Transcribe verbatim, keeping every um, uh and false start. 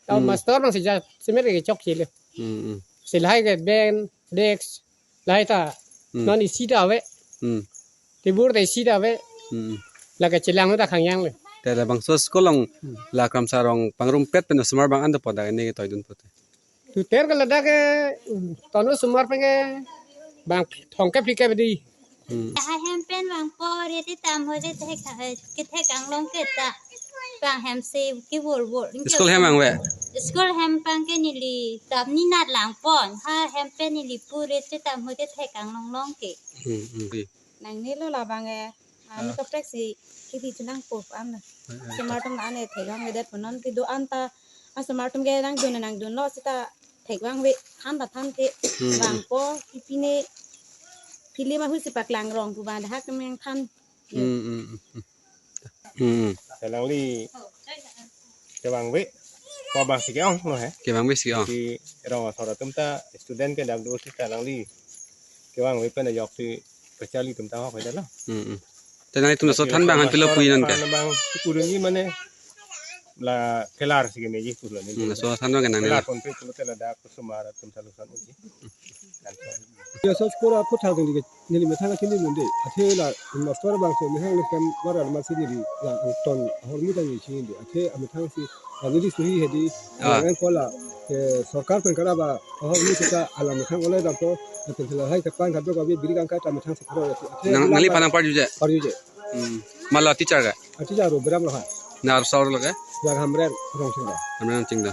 Tau Hmm. master nang sejak semer ke chok chile. Hmm, hmm. Silahai ke bench, desk, lahai ta Hmm. non isi ta ave. Hmm. Tebur ta isi ta ave. Hmm. Lake chelang ta khangyang le. Te labangso school along Hmm. la Kramsa arong pangrumpet pen osomar bang-an dopo dak ne ke toidun pote. Tuter ke ladak ke, um, ton osomar pen ke bang thong ke phli ke bedi. Hmm. Lahai hem pen vangpo, re ti tam ho re thek, eh, kethek anglong ke ta. Bang hem si kevor vor. School hem vangve? School hem pen ke neli tam ni nat langpon. Ha hem pen neli pu re ti tam ho re thek anglong long ke. Hmm, hmm. Nangnelo labang e, ami Ah. kaprek si kithi chenangpo an. Ah, ah. Osomar atum la-an e thekvangvedet pu non kedo-an ta, osomar atum ke nangdun nangdunlo seta thekvangve than ta thanthe Hmm. vangpo kipine film ahut si paklang rong pu bang dahak kemeng than. Hmm, hmm, hmm, hmm. Hmm, hmm. Alangli kevangve, ko bang si ke-ong lo he. Kevangve si ke-ong. Si rong asor atum ta student ke dak do seta alangli kevangve pen ajok si kacharli atum ta hok lo. Hmm, hmm. Te nangtum laso than bang han pilo pu non ke? Bang si pudunji mane la kelar si kemeji pulo ni. Hmm, laso than bang ke nang kelar ne. Konpe pulote ladak osomar atum ta luson uji. Laso school aphuthak neli, neli methang kachini nonde. Athe la master bang si methang le kem warar ma si neli la angton ahormu ta neli chini de. Athe amethang si, ah, neli suhi hedi. Ah. Alang ko la, eh, sorkar pen kara ba ahormu seta alang methang olai dampo. Athe la hai kapan kadok abi biri kangkai ta methang si karo. Athe nang, la nangli pa- panang parjuje? Parjuje. Hmm. Mala teacher ke? Ah, teacher ro Biram lo ha. Na arsaur lo ke? Yang Hamren Rongchingda. Hamren Rongchingda.